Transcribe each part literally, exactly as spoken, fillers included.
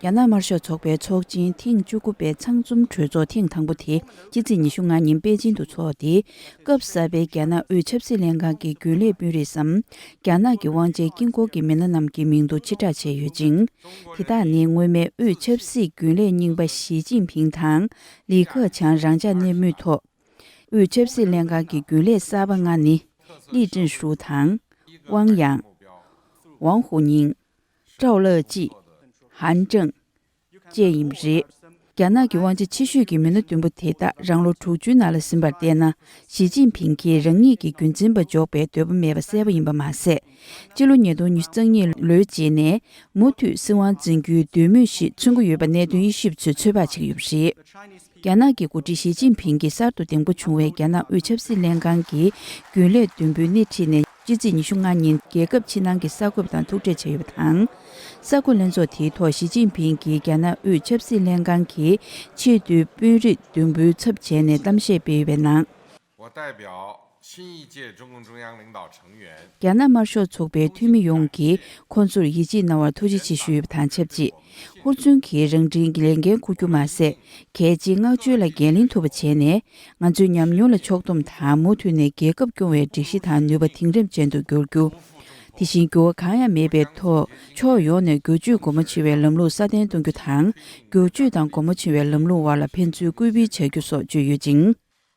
རྒྱ་ནག་དམར་ཤོག་ཚོགས་པའི་ཚོགས་ཆེན་ཐེངས་བཅུ་དགུ་པའི་ཚང་འཛོམས་གྲོས་ཚོགས་ཐེངས་དང་པོ་དེ་ཕྱི་ཚེས་ཉི་ཤུ་ལྔ་ཉིན་པེ་ཅིང་དུ་འཚོགས་ཏེ། སྐབས་གསར་པའི་རྒྱ་ནག་དབུས་ཆབ་སྲིད་ལྷན་ཁང་གི་རྒྱུན་ལས་དཔོན་རིགས་སམ། རྒྱ་ནག་གི་དབང་ཆའི་དཀྱིལ་འཁོར་གྱི་མི་སྣ་རྣམས་ཀྱི་མིང་ཐོ་ཕྱིར་བསྒྲགས་བྱས་ཡོད་ཅིང་། དེ་དག་ནི་སྔོན་མའི་དབུས་ཆབ་སྲིད་རྒྱུན་ལས་རྙིང་པ་ཞི་ཅིན་ཕིང་དང་། ལི་ཁེ་ཆང་རང་འཇགས་གནས་མུས་ཐོག་དབུས་ཆབ་སྲིད་ལྷན་ཁང་གི་རྒྱུན་ལས་གསར་པ་ལྔ་ནི། ལི་ཀྲིན་ཧྲུའུ་དང་། ཝང་ཡང་། ཝང་ཧུའུ་ཉིང་། ཀྲའོ་ལེ་ཅི། ཧན་ཀྲང་། བཅས་ཡིན་པ་རེད། རྒྱ་ནག་གི་དབང་ཆ་ཆེ་ཤོས་ཀྱི་མི་སྣ་བདུན་པོ་དེ་དག་རང་ལོ་དྲུག་ཅུའི་ནང་ལ་ཟིན་པར་བལྟས་ན། ཞི་ཅིན་ཕིང་གིས་རང་ཉིད་ཀྱི་རྒྱུན་འཛིན་པ་འཇོག་པའི་འདོད་པ་མེད་པ་གསལ་པོ་ཡིན་པ་མ་ཟད། སྤྱི་ལོ་ཉིས་སྟོང་ཉི་ཤུ་རྩ་གཉིས་ལོའི་རྗེས་ནས་མུ་མཐུད་སྲིད་དབང་འཛིན་རྒྱུའི་འདོད་མོས་ཤིག་མཚོན་གྱི་ཡོད་པ་གནད་དོན་དབྱེ་ཞིབ་ཚོས་ཚོད་དཔག་བྱེད་ཀྱི་ཡོད་པ་རེད། རྒྱ་ནག་གི་འགོ་ཁྲིད་ཞི་ཅིན་ཕིང་གིས་གསར་དུ་འདེམས་བསྐོ་བྱུང་བའི་རྒྱ་ནག་དབུས་ཆབ་སྲིད་ལྷན་ཁང་གི་རྒྱུན་ལས་བདུན་པོའི་སྣེ་ཁྲིད་ནས་ཕྱི་ཚེས་ཉི་ཤུ་ལྔ་ཉིན་རྒྱལ་ཁབ་ཕྱི་ནང་གི་གསར་འགོད་པ་དང་ཐུག་འཕྲད་བྱས་ཡོད་པ་དང་། གསར་འགོད་ལྷན་ཚོགས་དེའི་ཐོག་ཞི་ཅིན་ཕིང་གིས་རྒྱ་ནག་དབུས་ཆབ་སྲིད་ལྷན་ཁང་གི་ཆེས་མཐོའི་དཔོན་རིགས་བདུན་པོའི་ཚབ་བྱས་ནས་གཏམ་བཤད་སྤེལ་ཡོད་པའི་ནང་། 我代表新一届中共中央领导成员 རྒྱ་ནག་དམར་ཤོག་ཚོགས་པའི་འཐུས་མི་ཡོངས་ཀྱིས་ཁོང་ཚོར་ཡིད་ཆེས་གནང་བར་ཐུགས་རྗེ་ཆེ་ཞུ་ཡོད་པ་དང་ཆབས་ཅིག་ཧུར་བརྩོན་གྱིས་རང་འཁྲིའི་ལས་འགན་འཁུར་རྒྱུ་མ་ཟད། གལ་ཆེའི་མངགས་བཅོལ་ལ་འགན་ལེན་ཐུབ་པ་བྱས་ནས། ང་ཚོས་ཉམས་མྱོང་ལ་ཕྱོགས་སྡོམ་དང་མུ་མཐུད་ནས་རྒྱལ་ཁབ་སྐྱོང་བའི་སྒྲིག་གཞི་དང་ནུས་པ་དེང་རབས་ཅན་དུ་འགྱུར་རྒྱུ། དེ་བཞིན་འགྱུར་བ་གང་ཡང་མེད་པའི་ཐོག་ཕྱོགས་ཡོངས་ནས་བསྒྱུར་བཅོས་སྒོ་མོ་ཕྱེ་བའི་ལམ་ལུགས་སྲ་བརྟན་གཏོང་རྒྱུ་དང་། བསྒྱུར་བཅོས་དང་སྒོ་མོ་ཕྱེ་བའི་ལམ་ལུགས་དབར་ལ་ཕན་ཚུན་སྐུལ་སྤེལ་བྱ་རྒྱུ་སོགས་བརྗོད་ཡོད་ཅིང་།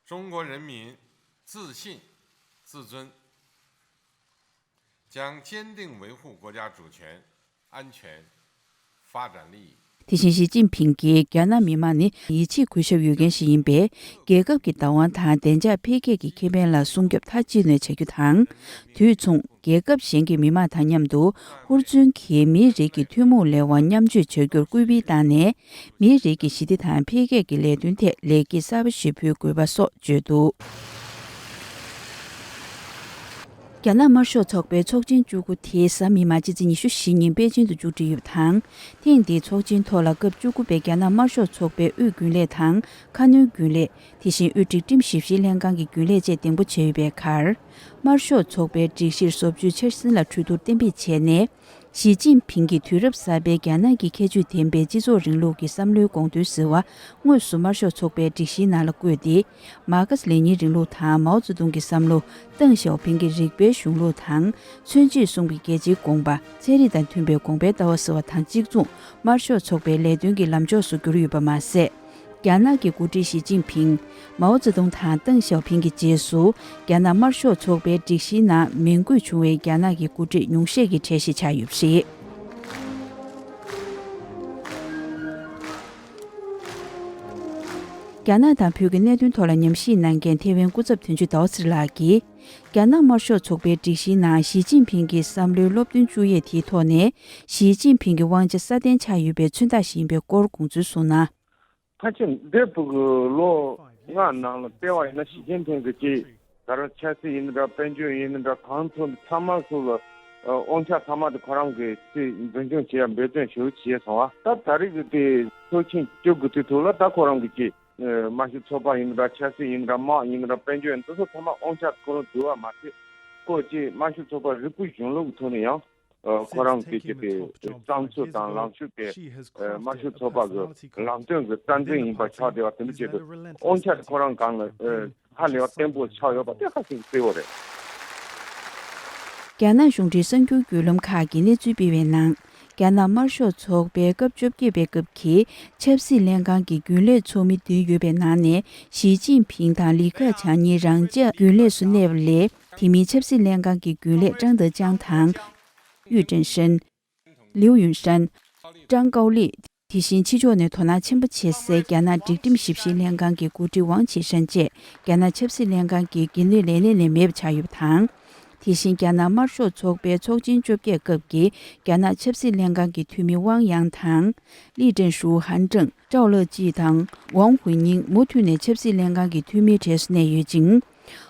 中国人民自信、自尊，将坚定维护国家主权、安全、发展利益。 དེ་བཞིན་ཞི་ཅིན་ཕིང་གིས་རྒྱ་ནག་མི་དམངས་ནི་ཡིད་ཆེས་གུས་ཞབས་ཡོད་མཁན་ཞིག་ཡིན་པས། རྒྱལ་ཁབ་ཀྱི་བདག་དབང་དང་བདེ་འཇགས་འཕེལ་རྒྱས་ཀྱི་ཁེ་ཕན་ལ་སྲུང་སྐྱོབ་མཐའ་གཅིག་ནས་བྱ་རྒྱུ་དང་། དུས་མཚུངས། རྒྱལ་ཁབ་གཞན་གྱི་མི་དམངས་དང་མཉམ་དུ་ཧུར་བརྩོན་གྱིས་མིའི་རིགས་ཀྱི་ཐུན་མོང་ལས་དབང་མཉམ་སྤྱོད་བྱ་རྒྱུར་སྐུལ་སྤེལ་བཏང་ནས། མིའི་རིགས་ཀྱི་ཞི་བདེ་དང་འཕེལ་རྒྱས་ཀྱི་ལས་དོན་ཐད་ལེགས་སྐྱེས་གསར་པ་ཞིག་ཕུལ་དགོས་པ་སོགས་བརྗོད་འདུག་རྒྱ་ནག་དམར་ཤོག་ཚོགས་པའི་ཚོགས་ཆེན་བཅུ་དགུ་དེ་གཟའ་མིག་དམར་ཕྱི་ཚེས་ཉི་ཤུ་བཞི་ཉིན་པེ་ཅིང་དུ་མཇུག་སྒྲིལ་ཡོད་པ་དང་། ཐེངས་འདིའི་ཚོགས་ཆེན་ཐོག་ལ་སྐབས་བཅུ་དགུ་པའི་རྒྱ་ནག་དམར་ཤོག་ཚོགས་པའི་དབུས་རྒྱུན་ལས་དང་ཁ་སྣོན་རྒྱུན་ལས། དེ་བཞིན་དབུས་སྒྲིག་ཁྲིམས་ཞིབ་བཤེར་ལྷན་ཁང་གི་རྒྱུན་ལས་བཅས་འདེམས་བསྐོ་བྱས་ཡོད་པའི་ཁར། དམར་ཤོག་ཚོགས་པའི་སྒྲིག་གཞིར་བཟོ་བཅོས་འཆར་ཟིན་ལ་གྲོས་བསྡུར་གཏན་འབེབས་བྱས་ནས། ཞི་ཅིན་ཕིང་གིས་དུས་རབས་གསར་པའི་རྒྱ་ནག་གི་ཁྱད་ཆོས་ལྡན་པའི་སྤྱི་ཚོགས་རིང་ལུགས་ཀྱི་བསམ་བློའི་དགོངས་དོན་ཟེར་བ་དངོས་སུ་དམར་ཤོག་ཚོགས་པའི་སྒྲིག་གཞིའི་ནང་ལ་བཀོད་དེ། མར་ཁེ་སི་ལེ་ཉིན་རིང་ལུགས་དང་མའོ་ཙེ་ཏུང་གི་བསམ་བློ། ཏེང་ཞའོ་ཕིང་གི་རིགས་པའི་གཞུང་ལུགས་དང་། མཚོན་བྱེད་གསུམ་གྱི་རྒྱལ་སྤྱིའི་དགོངས་པ། ཚན་རིག་དང་མཐུན་པའི་གོང་འཕེལ་ལྟ་བ་ཟེར་བ་དང་གཅིག་མཚུངས་དམར་ཤོག་ཚོགས་པའི་ལས་དོན་གྱི་ལམ་ཕྱོགས་སུ་གྱུར་ཡོད་པ་མ་ཟད། རྒྱ་ནག་གི་འགོ་ཁྲིད་ཞི་ཅིན་ཕིང་། མའོ་ཙེ་ཏུང་དང་ཏེང་ཞའོ་ཕིང་གི་རྗེས་སུ། རྒྱ་ནག་དམར་ཤོག་ཚོགས་པའི་སྒྲིག་གཞིའི་ནང་མིང་འགོད་བྱུང་བའི་རྒྱ་ནག་གི་འགོ་ཁྲིད་ཉུང་ཤས་ཀྱི་གྲས་ཤིག་ཆགས་ཡོད་པ་རེད། རྒྱ་ནག་དང་བོད་ཀྱི་གནད་དོན་ཐོག་ལ་ཉམས་ཞིབ་གནང་མཁན་ཐེ་ཝན་སྐུ་ཚབ་དོན་གཅོད་ཟླ་བ་ཚེ་རིང་ལགས་ཀྱིས། རྒྱ་ནག་དམར་ཤོག་ཚོགས་པའི་སྒྲིག་གཞིའི་ནང་ཞི་ཅིན་ཕིང་གི་བསམ་བློའི་སློབ་སྟོན་བཅུག་ཡས་དེའི་ཐོག་ནས། ཞི་ཅིན་ཕིང་གི་དབང་ཆ་སྲ་བརྟན་ཆགས་ཡོད་པའི་མཚོན་རྟགས་ཤིག་ཡིན་པའི་སྐོར་དགོངས་ཚུལ་གསུངས་ན། ཕལ་ཆེར་འདས་པའི་ལོ་ལྔ་ནང་ལ་བལྟས་པ་ཡིན་ན་ཞི་ཅིན་ཕིང་གིས་ཅིག་ད་རུང་ཆབ་སྲིད་ཡིན་འདྲ་དཔལ་འབྱོར་ཡིན་འདྲ་གང་ཐུབ་ཚང་མ་སོགས་ལ་དབང་ཆ་ཚང་མ་དེ་ཁོ་རང་གིས་ཅིག་འཛིན་སྐྱོང་བྱེད་ཡ་འབད་བརྩོན་ཞེ་པོ་བྱས་སོང་བ། ད་ད་རེས་ཀྱི་དེ་ཚོགས་ཆེན་བཅུ་དགུ་དེ་ཐོག་ལ་ད་ཁོ་རང་གིས་ཅིག་དམར་ཤོག་ཚོགས་པ་ཡིན་འདྲ་ཆབ་སྲིད་ཡིན་འདྲ་དམག་ཡིན་འདྲ་དཔལ་འབྱོར་ཡིན་འདྲ་སོགས་ཚང་མ་དབང་ཆ་ཁོ་རང་བསྡུ་བ་མ་ཟད་ཁོ་ཅིག་དམར་ཤོག་ཚོགས་པ་རིལ་བུའི་གཞུང་ལུགས་ཀྱི་ཐོག་ནས་ཡང་། ཁོ་རང་གི་ཅིག་དེ་བསམ་ཚུལ་དང་ལངས་ཕྱོགས་དེ་དམར་ཤོག་ཚོགས་པ་གི་ལམ་སྟོན་གྱི་རྩ་འཛིན་ཡིན་པ་ཆགས་བསྡད་པ་དེ་འདྲ་བྱས་ཏེ་དབང་ཆ་དེ་ཁོ་རང་སྒང་ལ་ཧ་ལས་པ་བརྟན་པོ་ཆགས་ཡོད་པ་དེ་ཧ་ཅང་གསལ་པོ་རེད། རྒྱ་ནག་གཞུང་འབྲེལ་གསར་འགྱུར་བརྒྱུད་ལམ་ཁག་གིས་གནས་ཚུལ་སྤེལ་བའི་ནང་། རྒྱ་ནག་དམར་ཤོག་ཚོགས་པའི་སྐབས་བཅོ་བརྒྱད་པའི་སྐབས་ཀྱི་ཆབ་སྲིད་ལྷན་ཁང་གི་རྒྱུན་ལས་ཚོགས་མི་བདུན་ཡོད་པའི་ནང་ནས་ཞི་ཅིན་ཕིང་དང་ལི་ཁེ་ཆང་གཉིས་རང་འཇགས་རྒྱུན་ལས་སུ་གནས་པ་ལས། དེ་མིན་ཆབ་སྲིད་ལྷན་ཁང་གི་རྒྱུན་ལས་ཀྲང་ཏེ་ཅང་དང་། ཡུས་ཀྲེང་ཧྲན། ལིའུ་ཡུན་ཧྲན། ཀྲང་ཀའོ་ལི། དེ་བཞིན་ཕྱི་ཕྱོགས་ནས་དོ་སྣང་ཆེན་པོ་བྱེད་སའི་རྒྱ་ནག་སྒྲིག་ཁྲིམས་ཞིབ་བཤེར་ལྷན་ཁང་གི་འགོ་ཁྲིད་ཝང་ཆི་ཧྲན་བཅས་རྒྱ་ནག་ཆབ་སྲིད་ལྷན་ཁང་གི་འགན་ནུས་ལས་གནས་ནས་མེད་པ་ཆགས་ཡོད་པ་དང་། དེ་བཞིན་རྒྱ་ནག་དམར་ཤོག་ཚོགས་པའི་ཚོགས་ཆེན་བཅོ་བརྒྱད་སྐབས་ཀྱི་རྒྱ་ནག་ཆབ་སྲིད་ལྷན་ཁང་གི་འཐུས་མི་ཝང་ཡང་དང་། ལི་ཀྲན་ཧྲུའུ་ཧན་ཀྲང་། ཀྲའོ་ལེ་ཅི་དང་ཝང་ཧུའེ་ཉིང་མུ་མཐུད་ནས་ཆབ་སྲིད་ལྷན་ཁང་གི་འཐུས་མིའི་གྲས་སུ་གནས་ཡོད་ཅིང་།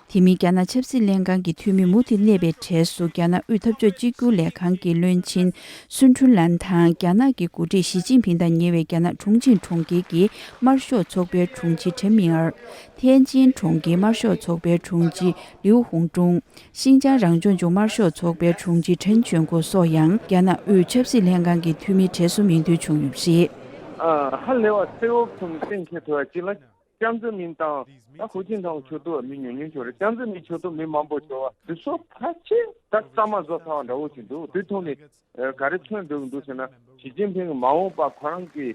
དེ་མིན་རྒྱ་ནག་ཆབ་སྲིད་ལྷན་ཁང་གི་འཐུས་མི་མུ་མཐུད་གནས་པའི་གྲས་སུ་རྒྱ་ནག་དབུས་འཐབ་ཕྱོགས་གཅིག་གྱུར་ལས་ཁང་གི་བློན་ཆེན་སུན་ཁྲུན་ལན་དང་རྒྱ་ནག་གི་འགོ་ཁྲིད་ཞི་ཅིན་ཕིང་དང་ཉེ་བའི་རྒྱ་ནག་ཁྲུང་ཆིང་གྲོང་ཁྱེར་གྱི་དམར་ཤོག་ཚོགས་པའི་དྲུང་ཆེ་ཁྲེན་མིང་ཨར། ཐེན་ཅིན་གྲོང་ཁྱེར་དམར་ཤོག་ཚོགས་པའི་དྲུང་ཆེ་ལིའུ་ཧུང་ཀྲུང་། ཤིན་ཅང་རང་སྐྱོང་ལྗོངས་དམར་ཤོག་ཚོགས་པའི་དྲུང་ཆེ་ཁྲེན་ཆོན་ཀོ་སོགས་ཡང་རྒྱ་ནག་དབུས་ཆབ་སྲིད་ལྷན་ཁང་གི་འཐུས་མིའི་གྲས་སུ་མིང་འདོན་བྱུང་ཡོད་པ་རེད། ཨ། ཧ་ལས་པ་གསལ་བོ་ཐོན་གཏན་འཁེལ་ཐུབ་པ་གཅིག་ལ། ཅང་ཙེ་མིན་དང་ད་ཧུའུ་ཅིན་ཐའོ་ཕྱོགས་གཏོགས་མི་ཉུང་ཉུང་ཞིག་རེད། ཅང་ཙེ་མིན་ཕྱོགས་གཏོགས་མི་མང་པོ་ཞིག་བ་འདི་ཚོ་ཕལ་ཆེར་ད་གཙང་མ་བཟོ་ཚར་བ་འདྲ་བོ་ཞིག་འདུག་དེ་ཐོག་ནས་ཨ། ག་རེ་མཚོན་འདུག་འདུག་ཟེར་ན། ཞི་ཅིན་ཕིང་གི་མ་འོངས་པ་ཁོ་རང་གི་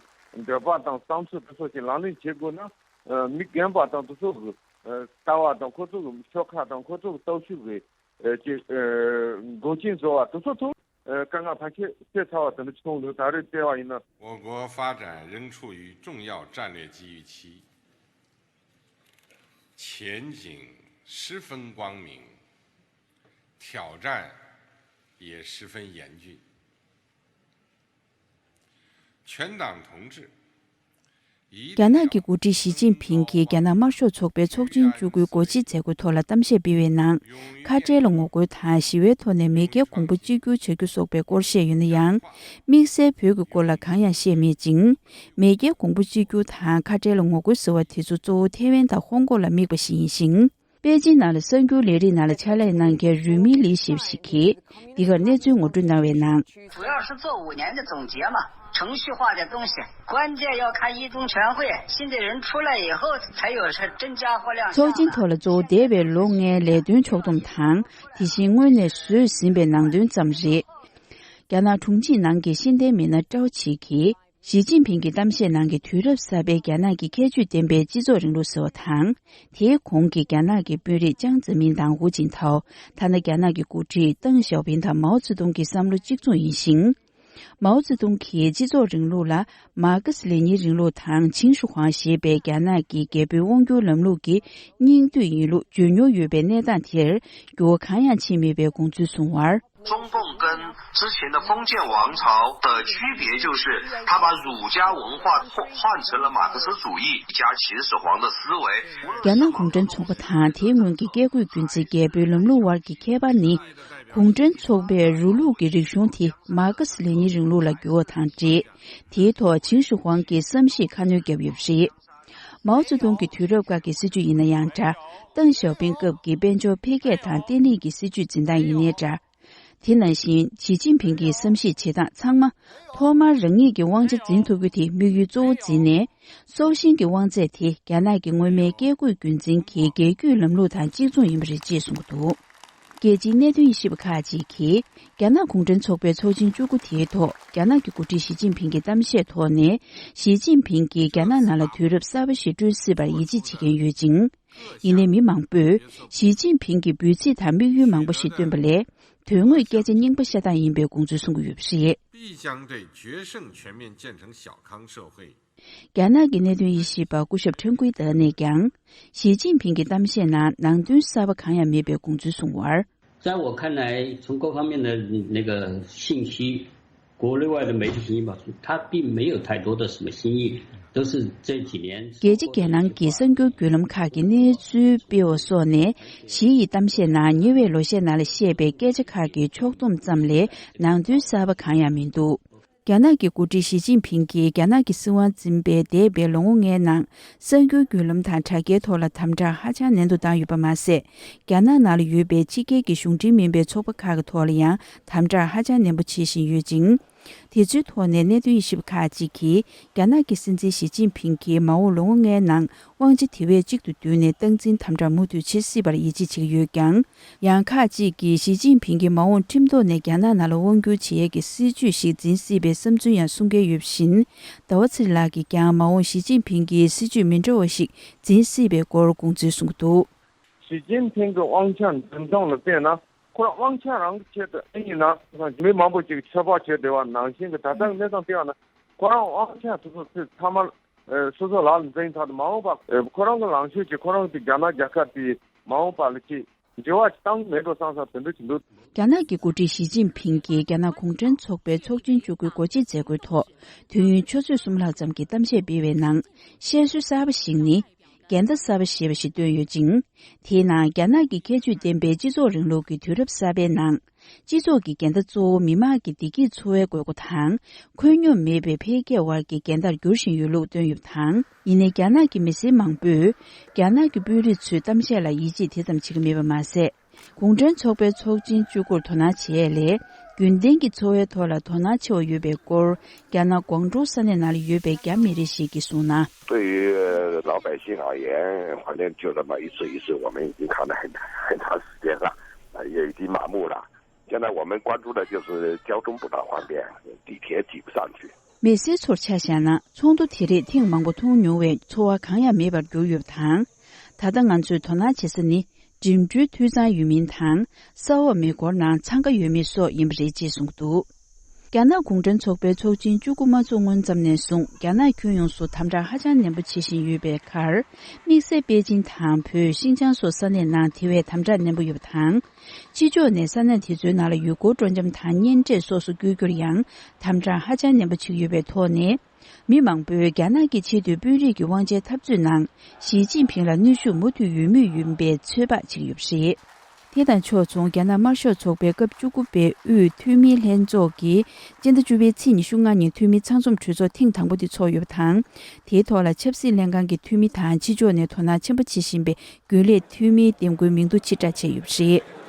འདོད་པ་དང་བསམ་ཚུལ་དེ་ཚོ་ཞིག་ལག་ལེན་བྱེད་དགོས་ན། ཨ། མི་རྒན་པ་དང་དེ་ཚོ་གི་ཨ། ལྟ་བ་དང་ཁོ་ཚོ་གི་ཤོག་ཁག་དང་ཁོ་ཚོ་གི་སྟོབས་ཤུགས་ཀྱི་ཨ། ཅིག་ཨ། འགོག་རྐྱེན་བཟོ་བ་དེ་ཚོ་ཐོག་ཨ། དཀའ་ངལ་ཕལ་ཆེར་སེལ་ཚར་བ་དེ་འདྲ་བྱུང་འདུག་ད་རེས་བལྟས་པ་ཡིན་ན། 我国发展仍处于重要战略机遇期，前景十分光明，挑战也十分严峻。全党同志 རྒྱ་ནག་གི་འགོ་ཁྲིད་ཞི་ཅིན་ཕིང་གིས་རྒྱ་ནག་དམར་ཤོག་ཚོགས་པའི་ཚོགས་ཆེན་བཅུ་དགུའི་སྒོ་འབྱེད་མཛད་སྒོའི་ཐོག་ལ་གཏམ་བཤད་སྤེལ་བའི་ནང་། ཁ་བྲལ་ལ་ངོ་རྒོལ་དང་ཞི་བའི་ཐོག་ནས་མེས་རྒྱལ་གོང་བུ་གཅིག་གྱུར་བྱ་རྒྱུ་སོགས་པའི་སྐོར་བཤད་ཡོད་ན་ཡང་། དམིགས་བསལ་བོད་ཀྱི་སྐོར་ལ་གང་ཡང་བཤད་མེད་ཅིང་། མེས་རྒྱལ་གོང་བུ་གཅིག་གྱུར་དང་ཁ་བྲལ་ལ་ངོ་རྒོལ་ཟེར་བ་དེ་ཚོ་གཙོ་བོ་ཐེ་ཝན་དང་ཧོང་ཀོང་ལ་དམིགས་པ་ཞིག་ཡིན་ཞིང་། པེ་ཅིན་ནང་ལ་གསར་འགྱུར་ལས་རིགས་ནང་ལ་ཕྱག་ལས་གནང་མཁན་རུས་མིང་ལི་ཞེས་པ་ཞིག་གིས། འདི་གར་གནས་ཚུལ་ངོ་སྤྲོད་གནང་བའི་ནང་། 主要是做五年的总结嘛，程序化的东西，关键要看一中全会，新的人出来以后，才有是真假货量。 ཚོགས་ཆེན་ཐོག་ལ་གཙོ་བོ་འདས་པའི་ལོ་ལྔའི་ལས་དོན་ཕྱོགས་བསྡོམས་དང་། དེ་བཞིན་སྔོན་ནས་བཟོས་ཟིན་པའི་ནང་དོན་ཙམ་རེད། རྒྱ་ནག་དྲུང་ཆེའི་ནང་གི་ཤེས་ལྡན་མི་སྣ་ཀྲའོ་ཆི་གིས། ཞི་ཅིན་ཕིང་གི་གཏམ་བཤད་ནང་གི་དུས་རབས་གསར་པའི་རྒྱ་ནག་གི་ཁྱད་ཆོས་ལྡན་པའི་སྤྱི་ཚོགས་རིང་ལུགས་ཟེར་བ་དང་། དེའི་གོང་གི་རྒྱ་ནག་གི་དཔོན་རིགས་ཅང་ཙེ་མིན་དང་ཧུའུ་ཅིན་ཐའོ། ཐ་ན་རྒྱ་ནག་གི་འགོ་ཁྲིད་ཏེང་ཞའོ་ཕིང་དང་མའོ་ཙེ་ཏུང་གི་བསམ་བློ་གཅིག་མཚུངས་ཡིན་ཞིང་། མའོ་ཙེ་ཏུང་གིས་སྤྱི་ཚོགས་རིང་ལུགས་ལ་མར་ཁེ་སི་ལེ་ཉིན་རིང་ལུགས་དང་ཆིང་ཧྲི་ཧུའང་ཞེས་པའི་རྒྱ་ནག་གི་རྒྱལ་པོའི་དབང་སྒྱུར་ལམ་ལུགས་ཀྱི་སྙིང་བསྡུས་ཡིན་ལུགས་བརྗོད་མྱོང་ཡོད་པའི་གནས་སྟངས་དེར་འགྱུར་བ་གང་ཡང་ཕྱིན་མེད་པའི་དགོངས་ཚུལ་གསུངས་བར། 中共跟之前的封建王朝的区别就是，他把儒家文化换换成了马克思主义加秦始皇的思维。 རྒྱ་ནག་གུང་ཁྲན་ཚོགས་པ་དང་དེའི་སྔོན་གྱི་བཀས་བཀོད་རྒྱུད་འཛིན་རྒྱལ་པོའི་ལམ་ལུགས་དབར་གྱི་ཁྱད་པར་ནི། གུང་ཁྲན་ཚོགས་པའི་རུ་ལུགས་ཀྱི་རིག་གཞུང་དེ་མར་ཁེ་སི་ལེ་ཉིན་རིང་ལུགས་ལ་བསྒྱུར་བ་དང་འབྲེལ། དེའི་ཐོག་ཆིང་ཧྲི་ཧུའང་གི་བསམ་གཞིག་ཁ་སྣོན་བརྒྱབ་ཡོད་པ་རེད། མའོ་ཙེ་ཏུང་གི་དུས་རབས་སྐབས་ཀྱི་སྲིད་བྱུས་ཡིན་ན་ཡང་འདྲ། ཏེང་ཞའོ་ཕིང་སྐབས་ཀྱི་དཔལ་འབྱོར་འཕེལ་རྒྱས་དང་བརྟན་ལྷིང་གི་སྲིད་བྱུས་འཛིན་སྟངས་ཡིན་ནའི་འདྲ། དེ་ནང་བཞིན་ཞི་ཅིན་ཕིང་གི་བསམ་གཞིག་བྱེད་སྟངས་ཚང་མ། ཐོག་མར་རང་ཉིད་ཀྱི་དབང་ཆ་འཛིན་ཐུབ་རྒྱུ་དེ་དམིགས་ཡུལ་གཙོ་བོ་འཛིན་ནས། སྲོག་ཤིང་གི་དབང་ཚད་དེ་རྒྱ་ནག་གི་སྔོན་མའི་བཀས་བཀོད་རྒྱུད་འཛིན་གྱི་རྒྱལ་རྒྱུད་ལམ་ལུགས་དང་གཅིག་མཚུངས་ཡིན་པ་རེད་ཅེས་གསུངས་འདུག་རྒྱལ་སྤྱིའི་གནད་དོན་དབྱེ་ཞིབ་པ་ཁག་ཅིག་གིས། རྒྱ་ནག་གུང་ཁྲན་ཚོགས་པའི་ཚོགས་ཆེན་བཅུ་དགུ་དེའི་ཐོག་རྒྱ་ནག་གི་འགོ་ཁྲིད་ཞི་ཅིན་ཕིང་གི་གཏམ་བཤད་ཐོག་ནས། ཞི་ཅིན་ཕིང་གིས་རྒྱ་ནག་ནང་ལ་དུས་རབས་གསར་པ་ཞིག་བསྐྲུན་སྲིད་པར་ཡིད་ཆེས་བྱེད་མཁན་ཡོད་ཅིང་། ཡིན་ནའི་མི་མང་པོས་ཞི་ཅིན་ཕིང་གིས་འབོད་ཚིག་དང་དམིགས་ཡུལ་མང་པོ་ཞིག་བཏོན་པ་ལས། དོན་དངོས་སྐད་ཆ་རྙིང་པ་བཤད་སྟངས་ཡིན་པའི་དགོངས་ཚུལ་གསུང་གི་ཡོད་པ་རེད། 必将对决胜全面建成小康社会 རྒྱ་ནག་གི་གནད་དོན་དབྱེ་ཞིབ་པ་སྐུ་ཞབས་ཁྲེན་ཀུའི་ཏེ་ནས་ཀྱང་། ཞི་ཅིན་ཕིང་གི་གཏམ་བཤད་ནང་ནང་དོན་གསར་པ་གང་ཡང་མེད་པའི་དགོངས་ཚུལ་གསུངས་བར། 在我看来，从各方面的那个信息，国内外的媒体信息吧，他并没有太多的什么新意，都是这几年。 རྒྱལ་སྤྱི་རྒྱལ་ནང་གི་གསར་འགྱུར་བརྒྱུད་ལམ་ཁག་གི་གནས་ཚུལ་སྤེལ་བ་སོགས་ནས། ཞི་ཡི་གཏམ་བཤད་ནང་ཉེ་བའི་ལོ་ཤས་ནང་ལ་བཤད་པའི་སྐད་ཆ་ཁག་གི་ཕྱོགས་བསྡོམས་ཙམ་ལས་ནང་དོན་གསར་པ་གང་ཡང་མི་འདུག་རྒྱ་ནག་གི་འགོ་ཁྲིད་ཞི་ཅིན་ཕིང་གིས་རྒྱ་ནག་གི་སྲིད་དབང་འཛིན་པའི་འདས་པའི་ལོ་ངོ་ལྔའི་ནང་། གསར་འགྱུར་བརྒྱུད་ལམ་དང་དྲ་རྒྱའི་ཐོག་ལ་དམ་དྲག་ཧ་ཅང་ནན་དུ་བཏང་ཡོད་པ་མ་ཟད། རྒྱ་ནག་ནང་ལ་ཡོད་པའི་ཕྱི་རྒྱལ་གྱི་གཞུང་འབྲེལ་མིན་པའི་ཚོགས་པ་ཁག་གི་ཐོག་ལ་ཡང་དམ་དྲག་ཧ་ཅང་ནན་པོ་བྱེད་བཞིན་ཡོད་ཅིང་། དེ་ཚོའི་ཐོག་ནས་གནད་དོན་དབྱེ་ཞིབ་པ་ཁག་ཅིག་གིས། རྒྱ་ནག་གི་སྲིད་འཛིན་ཞི་ཅིན་ཕིང་གིས་མ་འོངས་ལོ་ངོ་ལྔའི་ནང་། དབང་ཆ་དེ་བས་གཅིག་ཏུ་བསྡུས་ནས་སྟངས་འཛིན་དམ་དྲག་མུ་མཐུད་བྱེད་སྲིད་པར་ཡིད་ཆེས་བྱེད་ཀྱི་ཡོད་ཀྱང་། ཡང་ཁག་ཅིག་གིས་ཞི་ཅིན་ཕིང་གིས་མ་འོངས་ཁྲིམས་ཐོག་ནས་རྒྱ་ནག་ནང་ལ་དབང་བསྒྱུར་བྱེད་ཡས་ཀྱི་སྲིད་བྱུས་ཤིག་འཛིན་སྲིད་པའི་བསམ་ཚུལ་ཡང་གསུང་མཁན་ཡོད་པ་བཞིན། ཟླ་བ་ཚེ་རིང་ལགས་ཀྱིས་ཀྱང་མ་འོངས་ཞི་ཅིན་ཕིང་གིས་སྲིད་བྱུས་མི་འདྲ་བ་ཞིག་འཛིན་སྲིད་པའི་སྐོར་དགོངས་ཚུལ་གསུངས་འདུག་ཞི་ཅིན་ཕིང་གི་དབང་ཆ་འཛིན་སྟངས་ལ་བལྟས་ན། ཁོ་རང་དབང་ཆ་རང་གི་ཆེད་དུ་ཨེ་ཡིན་ན། མི་མང་པོ་ཅིག་ཚོད་དཔག་བྱས་བསྡད་པ་ནང་བཞིན་གྱི་ད་ལྟ་གནས་སྟངས་བལྟས་པ་ན། ཁོ་རང་དབང་ཆ་དེ་ཚོ་ཚང་མ་སོ་སོ་ལག་ལ་འཛིན་ཚར་དུས་མ་འོངས་པ་ཁོ་རང་གི་ལངས་ཕྱོགས་ཀྱི་ཁོ་རང་གི་རྒྱ་ནག་རྒྱལ་ཁབ་དེའི་མ་འོངས་པ་ལ་ཅིག་འགྱུར་བ་བཏང་མེད་འགྲོ་བསམ་བསམ་དེ་འདྲ་ཅིག་འདུག་རྒྱ་ནག་གི་འགོ་ཁྲིད་ཞི་ཅིན་ཕིང་གིས་རྒྱ་ནག་གུང་ཁྲན་ཚོགས་པའི་ཚོགས་ཆེན་བཅུ་དགུའི་སྒོ་འབྱེད་མཛད་སྒོའི་ཐོག་དུས་ཡུན་ཆུ་ཚོད་གསུམ་ལྷག་ཙམ་གྱི་གཏམ་བཤད་སྤེལ་བའི་ནང་། བཤད་སྲོལ་གསར་པ་ཞིག་ནི། འགལ་ཟླ་གསར་པ་ཞེས་པ་ཞིག་བཏོན་ཡོད་ཅིང་། དེའི་ནང་རྒྱ་ནག་གི་ཁྱད་ཆོས་ལྡན་པའི་སྤྱི་ཚོགས་རིང་ལུགས་ཀྱི་དུས་རབས་གསར་པའི་ནང་། སྤྱི་ཚོགས་ཀྱི་འགལ་ཟླ་གཙོ་བོ་མི་དམངས་ཀྱི་བདེ་སྐྱིད་འཚོ་བའི་དགོས་མཁོ་དང་། འཁོན་སྙོམས་མེད་པའི་འཕེལ་རྒྱས་བར་གྱི་འགལ་ཟླར་འགྱུར་བཞིན་ཡོད་ལུགས་བཏོན་ཡོད་པ་དང་། ཡིན་ནའི་རྒྱ་ནག་གི་མི་སེར་མང་པོས་རྒྱ་ནག་གི་དཔོན་རིགས་ཚོའི་གཏམ་བཤད་ལ་ཡིད་ཆེས་དེ་ཙམ་བྱེད་ཀྱི་མེད་པ་མ་ཟད། གུང་ཁྲན་ཚོགས་པའི་ཚོགས་ཆེན་བཅུ་དགུར་དོ་སྣང་བྱེད་ཡས་ལས། རྒྱུན་ལྡན་གྱི་འཚོ་བའི་ཐོག་ལ་དོ་སྣང་ཆེ་བ་ཡོད་པའི་སྐོར། རྒྱ་ནག་ཀོང་ཀྲོའུ་ས་གནས་ནང་ལ་ཡོད་པའི་རྒྱ་མི་རིགས་ཤིག་གིས་གསུངས་ན། 对于老百姓而言，反正就是嘛，一岁一岁，我们已经看了很很长时间了，啊，也已经麻木了。现在我们关注的就是交通不大方便，地铁挤不上去。 མི་སེར་ཚོར་ཆ་བཞག་ན། ཚོགས་འདུ་དེ་རིགས་ཐེངས་མང་པོ་མཐོང་མྱོང་བས་ཚོར་བ་གང་ཡང་མེད་པར་གྱུར་ཡོད་པ་དང་། ད་ལྟ་ང་ཚོས་དོ་སྣང་བྱེད་ས་ནི། འགྲིམ་འགྲུལ་འཐུས་ཚང་ཡོད་མིན་དང་། ས་འོག་མེ་འཁོར་ནང་འཚང་ཁ་ཡོད་མེད་སོགས་ཡིན་པ་རེད་ཅེས་གསུངས་འདུག་རྒྱ་ནག་གུང་ཁྲན་ཚོགས་པའི་ཚོགས་ཆེན་བཅུ་དགུ་མ་ཚོགས་སྔོན་ཙམ་ནས་བཟུང་རྒྱ་ནག་ཁྱོན་ཡོངས་སུ་དམ་དྲག་ཧ་ཅང་ནན་པོ་བྱེད་བཞིན་ཡོད་པའི་ཁར། དམིགས་བསལ་པེ་ཅིན་དང་བོད་ཤིན་ཅང་སོགས་ས་གནས་ནང་དེ་བས་དམ་དྲག་ནན་པོ་ཡོད་པ་དང་། ཕྱི་ཕྱོགས་ནས་ས་གནས་དེ་ཚོའི་ནང་ལ་ཡུལ་སྐོར་སྤྲོ་འཆམ་དང་གཉེན་འཕྲད་སོགས་སུ་བསྐྱོད་རྒྱུར་ཡང་དམ་དྲག་ཧ་ཅང་ནན་པོ་བྱེད་ཀྱི་ཡོད་པའི་ཐོག་ནས། མི་མང་པོས་རྒྱ་ནག་གི་ཆེས་མཐོའི་དཔོན་རིགས་ཀྱི་དབང་ཆའི་འཐབ་རྩོད་ནང་ཞི་ཅིན་ཕིང་ལ་གནོན་ཤུགས་མུ་མཐུད་ཡོད་མུས་ཡིན་པའི་ཚོད་དཔག་བྱེད་ཀྱི་ཡོད་པ་རེད། དེ་དང་ཕྱོགས་མཚུངས། རྒྱ་ནག་དམར་ཤོག་ཚོགས་པའི་སྐབས་བཅུ་དགུ་པའི་དབུས་འཐུས་མིའི་ལྷན་ཚོགས་ཀྱིས་སྤྱི་ཟླ་བཅུ་པའི་ཚེས་ཉི་ཤུ་ལྔ་ཉིན་འཐུས་མིའི་ཚང་འཛོམས་གྲོས་ཚོགས་ཐེངས་དང་པོ་དེ་འཚོགས་ཡོད་པ་དང་། དེའི་ཐོག་ལ་ཆབ་སྲིད་ལྷན་ཁང་གི་འཐུས་མི་དང་ཕྱི་ཕྱོགས་ནས་དོ་སྣང་ཆེན་པོ་བྱེད་བཞིན་པའི་རྒྱུན་ལས་འཐུས་མིའི་འདེམས་བསྐོའི་མིང་ཐོ་ཕྱིར་བསྒྲགས་བྱས་ཡོད་པ་རེད།